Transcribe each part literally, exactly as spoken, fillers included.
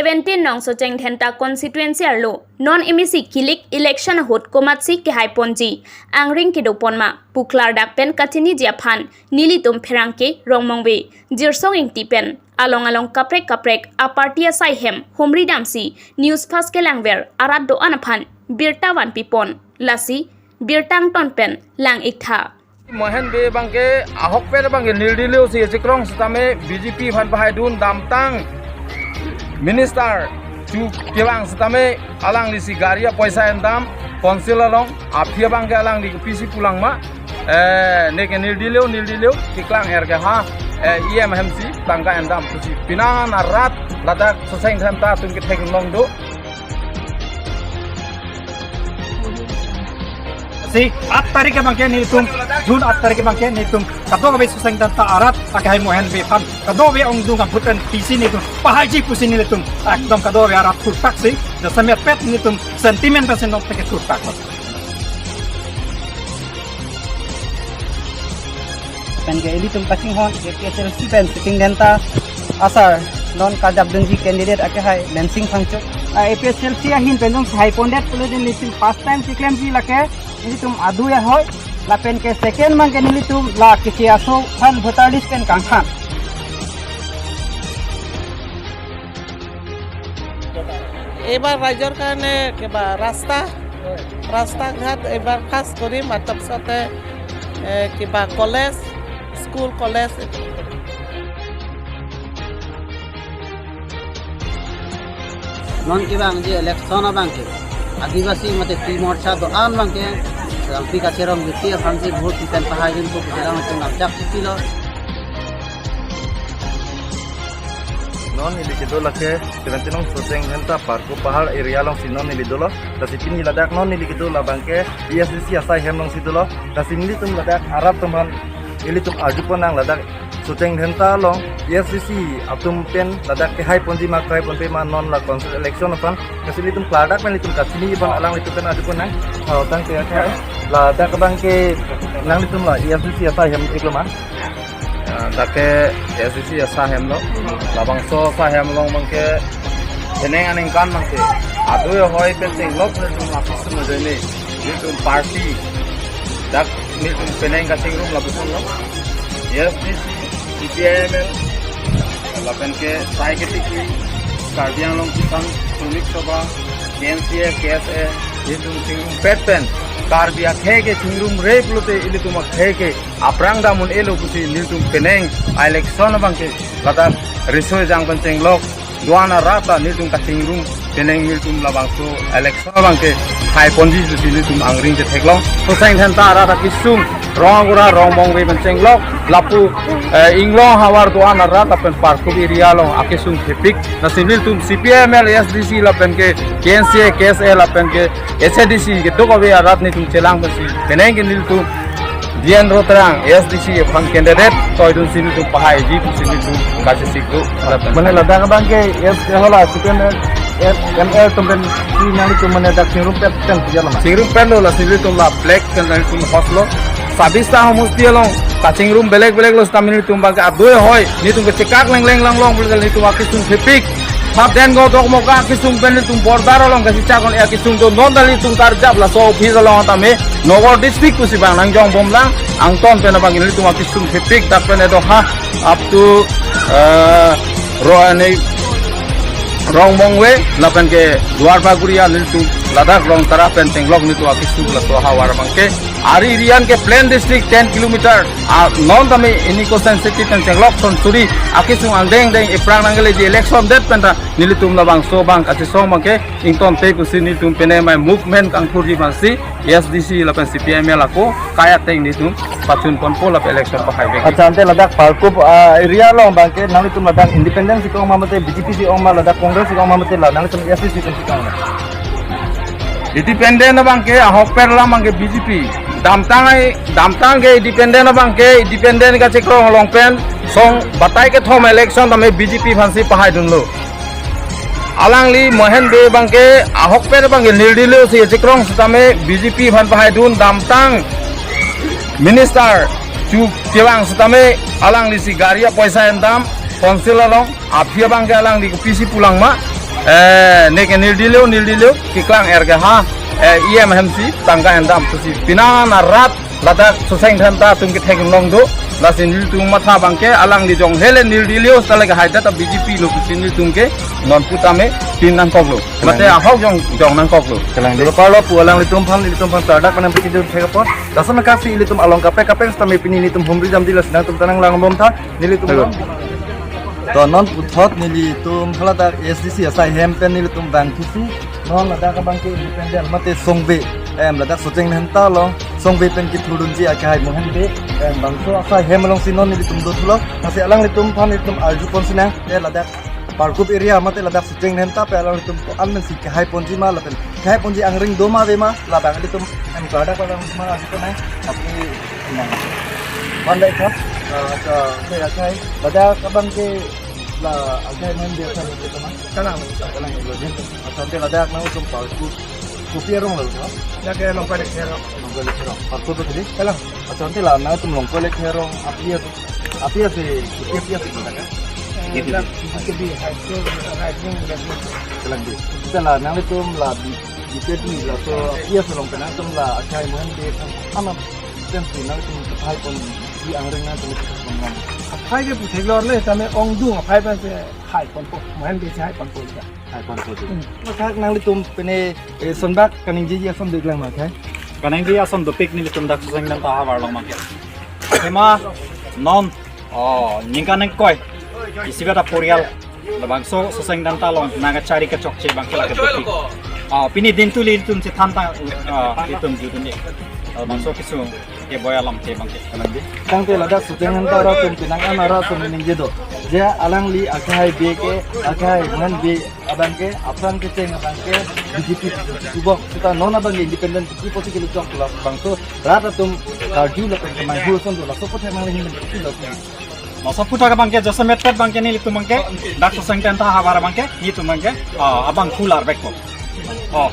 Seventeen nong Socheng Dhenta constituency arlo non M A C kilik election ahut komatsi kehai ponji, angring kedo pon ma pu klardak pen kachiniji aphan nelitum pherangke Rongmongve, Jirsong Ingti pen along along kaprek kaprek a party asai hem humri damsi news fast kelangver arat do-an aphan birta vanpi pon, lasi birta angton pen lang-ik tha. Mohen Bey abangke ahokpet abangke nirdilio si chekrong setame B J P aphan pahai dun damtang minister chu kevang setame alangli si gari apoisa endam council along aphi abangke alangli pisi pulang ma, eh, neke nirdilio, nirdilio keklang er ke ha, eh, E M hem si tangka endam pusi pinang arat ladak Socheng Dhenta atum kethek long do. Si aat tarik abangke nelitum, June aat tarik abangke nelitum kadokave Socheng Dhenta arat akehai Mohen Bey aphan kadokave ongdung abut pen pisi nelitum pahaiji pusi nelitum ekdom kadokave arat thurthak si, jasemet pet nelitum sentiment pen si nonke thurthak. Pen ke ilitum kachinghon A P H L C pen Socheng Dhenta asar non kajapdunji candidate akehai Mensing Phangcho. A P H L C ahin pen jong hai pondet pulo din ilitum first time keklemji lake ilitum adui ahoi. Lapen ke second abangke nelitum la keche aso aphan voter list pen kangthan. এবাৰ ৰাইজৰ কাৰণে কিবা ৰাস্তা, ৰাস্তা ঘাট এবাৰ ফাৰ্ষ্ট কৰিম, আৰু তাৰপিছতে, এ, কিবা কলেজ, স্কুল, কলেজ, এইবিলাক কৰিম। Non kevangji election abangke Adivasi mate Tea Morcha do-an abangke Rangpi Kacherong Yuti aphan si vote pen pahai dun ko Kacherong itu namjak sitilo. Non neli kedo lake seventeen nong Socheng Dhenta Parko Pahar area alongsi non neli dolo. Lasi pini ladak non neli kedo labangke A S D C asai hem alongsi dolo. Lasi nelitum ladak arat atum aphan nelitum arju ponnang ladak Socheng Dhenta along A S D C atum pen ladak kehai ponji ma kehai ponpe ma non la council election aphan. Lasi nelitum klardak pen nelitum kachini aphan alanglitum pen arju ponnang. Oh, thank you. Ladak abangke nanglitum la A S D C asai hem iklo ma? Ah, dak ke A S D C asai hem lo. Labangso asai hem along abangke penang aningkan abangke adui ahoi pen chenglok nelitum lapuson ajoine nelitum party dak nelitum penang kachingrum lapuson lo. A S D C, C P I M L, lapen ke sai ketiki, Karbi Anglong Kisan Shramik Sabha, K N C A, K S A, nelitum chingrumpet pen Karbi akhei ke chingrumre pulote ilitum akhei ke aphrang dam un-elo pusi nelitum penang election abangke ladak riso ejang pen chenglok do-an arat ta nelitum kachingrum penang nelitum labangso election abangke hai ponji pusi nelitum angring chetheklong. Socheng Dhenta arat akesung rong agura rong mongve pen chenglok lapu, eh, inglong havar do-an arat lapen Parkup area along akesung thepik. Lasi nelitum C P I M L, A S D C lapen ke K N C A, K S A lapen ke H A D C kedokave arat nelitum chelang pensi penang ke nelitum D N Roterang A S D C aphan candidate toidunsi nelitum pahaiji pusi nelitum kachesik do. Mane ladak abangke S K hola C P M M L atum pen si nanglitum mane dak chingrumpet pen pujalo ma? Chingrumpetlo, lasi nelitum la flag pen nelitum host lo. Sabista homosti along kachingrum belek belek lo setame nelitum abangke adui ahoi nelitum kechekak lengleng langlong pulote nelitum akesung thepik. Hap den go dok moka akesung pen nelitum border along kachechak un-e akesung do, non ta nelitum karjap laso office along tame Nagaon district pusi bang nangjong bomlang, angton pen abang nelitum akesung thepik dak pen edo ha up to, eh, ro ane Rongmongve lapen ke Duar Bagori nelitum ladak Rongtara pen chenglok nelitum akesung laso havar abangke ari rian ke plain district ten kilometer, ah, non tame ini ko sensitive pen chenglok son suri akesung angdeng deng iphrang nangle ji election det pen ta nelitum labangso abang kachesong abangke ingtonte pusi nelitum penang mai movement kangthurji abangsi A S D C lapen C P I M L ako kai ateng nelitum pachun ponpo lapen election pahai vek. Accha, ante ladak Parkup, ah, area along abangke nanglitum ladak independent si ke-ong ma mate B J P si ke-ong ma, ladak Congress si ke-ong ma mate la nanglitum A S D C si ke-ong ma? Independent abangke ahokpet alam abangke B J P. Damtang ai, damtang ke independent abangke independent kachekrong along pen song batai kethom election tame B J P aphansi pahai dunlo. Alangli Mohen Bey abangke ahokpet abangke nirdilio si chekrong setame B J P aphan pahai dun damtang minister chu kevang setame alangli si gari apoisa endam council along aphi abangke alangli kopisi pulang ma. Eh, neke nirdi lo, nirdi lo, keklang er ke ha, eh, E M hemsi tangka endam pusi. Pini arat ladak Soseng Dhenta atum kethek long do, lasi nelitum matha abangke alangli jong hele nirdi lo, seta lake haida ta B J P lo pusi nelitum ke non pu tame pin nangkok lo. Mate ahok jong, jong nangkok lo. Kalang dei. Rupar lo pu alanglitum aphan, nelitum aphan klardak penang pachini thek apot. Lason akaksi ilitum along kaprek kaprek sitame pini nelitum humri damji, lasi nangtum ta nanglangbom tha, nelitum. Hello. To non puthot nelitum haladak A S D C asai hem pen nelitum vangthusi, non ladak abangke independent mate songbe, em, ladak Soseng Dhenta along songbe pen kethurdunji akehai Mohen Bey, em, bangso asai hem alongsi non nelitum dothulo, lasi alanglitum aphan nelitum arjupon sinang, eh, ladak Parkup area mate ladak Soseng Dhenta pen alanglitum ko-an pensi kehai ponji ma lapen kehai ponji angring do ma ave ma, labang ilitum, em, klardak alanglitum arjupon nang, apni nang. Pandai kha, ah, ka, ka, ka, ladak abangke la akehai Mohen Bey aphan ilitum ma. Kalang. Kalang ilo jin. Asonte ladak nangtum Parkup kopi arong lo, no? Lake Longkoi Lekhi arong. Longkoi Lekhi arong. Parkup to tadi? Kalang. Asonte la nangtum Longkoi Lekhi arong api api, api api, api api, api api, kalang. Eh, B K B high school, rising level. Kalang dei. Seta la nangtum la B K B laso api api along pen nangtum la akehai Mohen Bey aphan anam pensi nangtum kehai ponji angring nangtum kehai pon nang. Aphai ke puthek lor le tame ongdung aphai pensi hai ponpo, Mohen Bey si hai ponpo ka. Hai ponpo tu. Hmm. Maka nanglitum pine, eh, sonbak kaningjeji ason diklang ma khai. Kaningje ason dopik nelitum dak Soseng Dhenta ahavar along abangke. Athema non, oh, ningkan ningkoi isivet aporial labangso Soseng Dhenta along nangkachari kachokche abangke lake dopik. Ah, pini din tuli ilitum chethan ta, ah, ilitum jutun dei. Ah, bangso kesung keboi alam che abangke. Kalang dei. Tangte ladak Soseng Dhenta arat atum penang an arat atum ningje do. Je alangli akehai Bey ke, akehai Mohen Bey abangke, aphrang kecheng abangke, B J P kubok, seta non abangke independent, ipo si kilo chok labangso rat atum karju lapen kemanghu ason do, laso apot hem nangli hin lo. Laso aphuthak abangke jasemet pet abangke nelitum abangke, dak Soseng Dhenta ahavar abangke, nelitum abangke, ah, abang kular vekpo. Oh,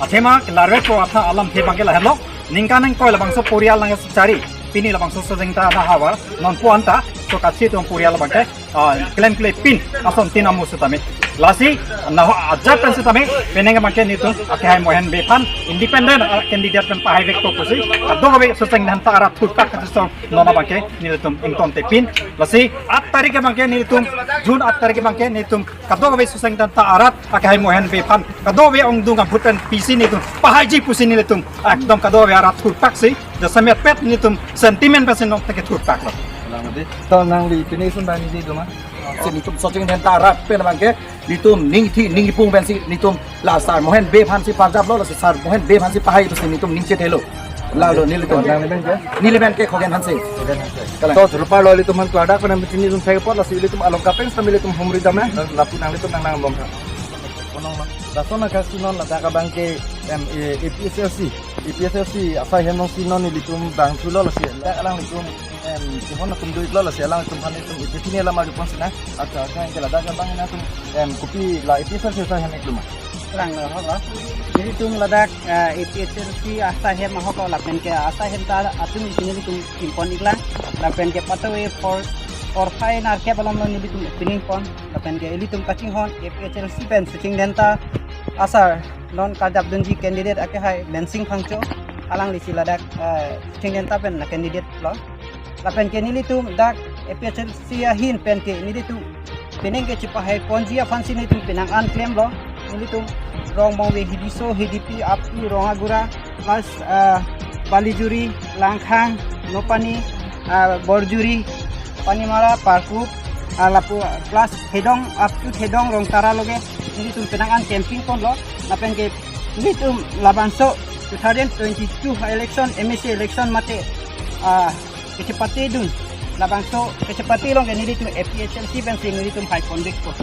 athema larvekpo atha alamthe abangke lahelo. Ningkan ningkoi labangso porial nangchari. Pini labangso Soseng Dhenta ahavar non pu anta, so kachi atum porial abangke, ah, klemkle pin ason tin amo sitame. Lasi nahok ajat pen sitame penang abangke nelitum akehai Mohen Bey aphan independent, ah, candidate pen pahai vekpo pusi kadokave Soseng Dhenta arat thurkak kachisong non abangke nelitum ingtonte pin. Lasi at tarik abangke nelitum, June at tarik abangke nelitum kadokave Soseng Dhenta arat akehai Mohen Bey aphan kadokave ongdung abut pen pisi nelitum pahaiji pusi nelitum ekdom kadokave arat thurkak si, jasemet pet nelitum sentiment pensi nonte kethurkak lo. Kalang dei. To nangli pine sun bani di doma. Si nelitum Soseng Dhenta arat pen abangke nelitum ningthi ningpung pensi nelitum la Sar Mohen Bey aphansi parjap lo, lasi Sar Mohen Bey aphansi pahai pusi nelitum ning chethelo. Lalo nelitum. Nangli pen ke? Neli pen ke Khogen Hanse. Khogen Hanse. Kalang. To rupar lo ilitum aphan klardak penang pachini thek apot, lasi ilitum along kaprek sitame ilitum humri dam nang, lapu nanglitum nanglambom tha. Lason akaksi non ladak abangke, em, eh, A P H L C, A P H L C asai hem alongsi non nelitum vangthulo, lasi dak alanglitum, em, kehon atum do-iklo, lasi alanglitum aphan nelitum ipini alam arjupon sinang. Acha, acha, ke ladak abang nangtum, em, kopi la A P H L C asai hem iklo ma? Kalang lo, ahok lo. Nelitum ladak, eh, A P H L C asai hem ahok lo, lapen ke asai hem ta atum isi nelitum pimpon iklang, lapen ke patoe por, porphai nerkep alom lo nelitum opening pon, lapen ke ilitum kachinghon A P H L C pen Soseng Dhenta asar non karjapdunji candidate akehai Mensing Phangcho, alangli si ladak, eh, Soseng Dhenta pen nang candidate lo. Lapen ke nelitum dak A P H L C ahin pen ke nelitum penang ke chepahai ponji aphansi nelitum penang an klemlo. Nelitum Rongmongve, Hidiso, Hidipi, Api, Rongagura, plus, ah, Balijuri, Langkhang, Nopani, ah, Borjuri, Panimara, Parkup, ah, lapu, plus Thedong, up to Thedong, Rongtara loge nelitum penang an camping ponlo. Lapen ke nelitum labangso two thousand twenty-two election, M A C election mate, ah, kachepatedun. Labangso kachepate along ke nelitum A P H L C pensi nelitum hai ponbekpo.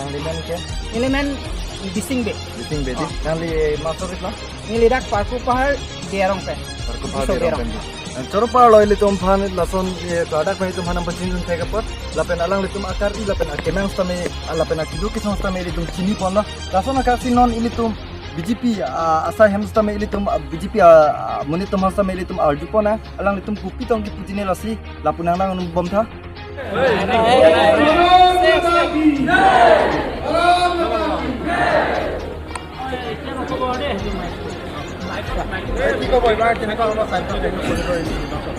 Nangli men ke? Neli men Bising Bey. Bising Bey dei. Ah. Nangli masuk lo? Neli dak Parkup Pahar Derong pen. Parkup Pahar Bising Derong Derong pen. Choro parlo ilitum aphan lason, eh, klardak pen ilitum aphan nangpachini thek apot, lapen alanglitum akar-i lapen akenang sitame, ah, lapen akidu kesong sitame ilitum chiniponlo. Lason akaksi non ilitum B J P, ah, asai hem sitame ilitum, ah, B J P, ah, ah, monit atum aphan sitame ilitum arjupon nang, alanglitum kopi tong kipu jinelo si, lapu nanglambom tha. কি ক'ব, এইবাৰ কেনেকুৱা হ'ব স্বাস্থ্য কেন্দ্ৰ পৰিষদৰ নিৰ্বাচন?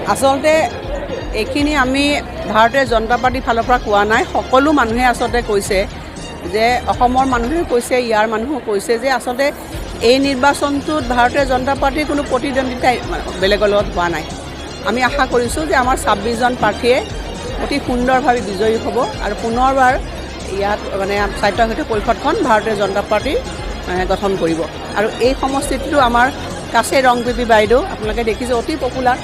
আচলতে এইখিনি আমি ভাৰতীয় জনতা পাৰ্টিৰ ফালৰ পৰা কোৱা নাই। সকলো মানুহে আচলতে কৈছে যে, অসমৰ মানুহেও কৈছে, ইয়াৰ মানুহেও কৈছে যে আচলতে এই নিৰ্বাচনটোত ভাৰতীয় জনতা পাৰ্টিৰ কোনো প্ৰতিদ্বন্দ্বিতাই বেলেগৰ লগত হোৱা নাই। আমি আশা কৰিছোঁ যে আমাৰ ছাব্বিছজন প্ৰাৰ্থীয়ে অতি সুন্দৰভাৱে বিজয়ী হ'ব আৰু পুনৰবাৰ ইয়াত মানে স্বায়ত্তশাসিত পৰিষদখন ভাৰতীয় জনতা পাৰ্টি, এ, গঠন কৰিব। আৰু এই সমষ্টিটো আমাৰ কাছে ৰংপিপি বাইদেউ, আপোনালোকে দেখিছে, অতি পপুলাৰ।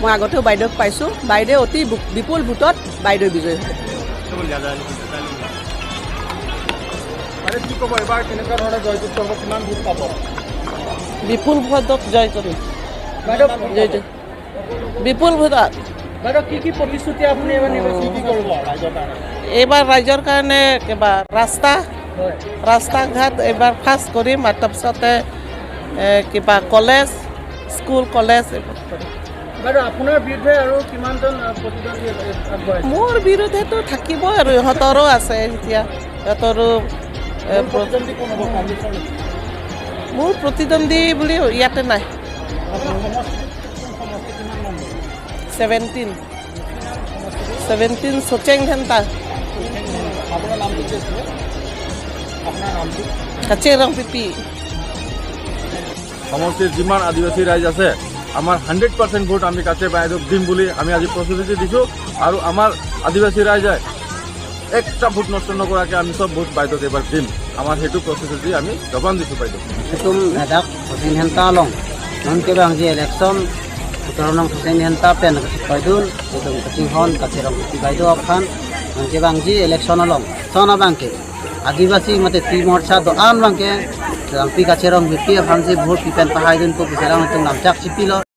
মই আগতেও বাইদেউক পাইছোঁ, বাইদেউ অতি বি-, বিপুল ভোটত বাইদেউ বিজয়ী হ'ব। আৰে কি ক'ব, এইবাৰ কেনেকুৱা ধৰণে জয়যুক্ত হ'ব, কিমান ভোট পাব? বিপুল ভোটত জয় কৰিম। বাইদেউ, জয় জয়। বিপুল ভোটত। বাইদেউ, কি কি প্ৰতিশ্ৰুতি আপুনি এইবাৰ নিৰ্বাচন কি কৰিব ৰাইজৰ কাৰণে? এইবাৰ ৰাইজৰ কাৰণে কিবা ৰাস্তা, হয়। ৰাস্তা ঘাট এইবাৰ ফাৰ্ষ্ট কৰিম, আৰু তাৰপিছতে, এ, কিবা কলেজ, স্কুল কলেজ এইবোৰ কৰিম। বাইদেউ, আপোনাৰ বিৰুদ্ধে আৰু কিমানজন, আ, প্ৰতিদ্বন্দ্বী আগবাঢ়িছে? মোৰ বিৰুদ্ধেতো থাকিবই আৰু ইহঁতৰো আছে এতিয়া। সিহঁতৰো, এ, মোৰ প্ৰ- প্ৰতিদ্বন্দ্বী কোন হ'ব কংগ্ৰেছৰ নেকি? মোৰ প্ৰতিদ্বন্দ্বী বুলি ইয়াতে নাই। আপোনাৰ সমষ্টিত কোন সমষ্টি, কিমান নম্বৰ? ছেভেণ্টিন। ছেভেণ্টিন চচেং ধেন্তা। আপোনাৰ নামটো কি আছিলে? আপোনাৰ নামটো? কাছে ৰংপিপি। সমষ্টিৰ যিমান আদিবাসী ৰাইজ আছে, আমাৰ হাণ্ড্ৰেড পাৰ্চেণ্ট ভোট আমি কাছে বাইদেউক দিম বুলি আমি আজি প্ৰতিশ্ৰুতি দিছোঁ। আৰু আমাৰ আদিবাসী ৰাইজে একটা ভোট নষ্ট নকৰাকে আমি চব ভোট বাইদেউক এইবাৰ দিম। আমাৰ সেইটো প্ৰতিশ্ৰুতি আমি জবান দিছোঁ বাইদেউ। Netum ladak Hosen Henta along non kevangji election, Uttaranong Hosen Henta pen paidun, netum kachinghon kache rongpipi baido aphan non kevangji election along. Lason abangke Adivasi mate T Morcha do-an abangke, Rangpi kache rongpipi aphansi vote pipen pahaidun pu pu sarang netum lamchak chipilo.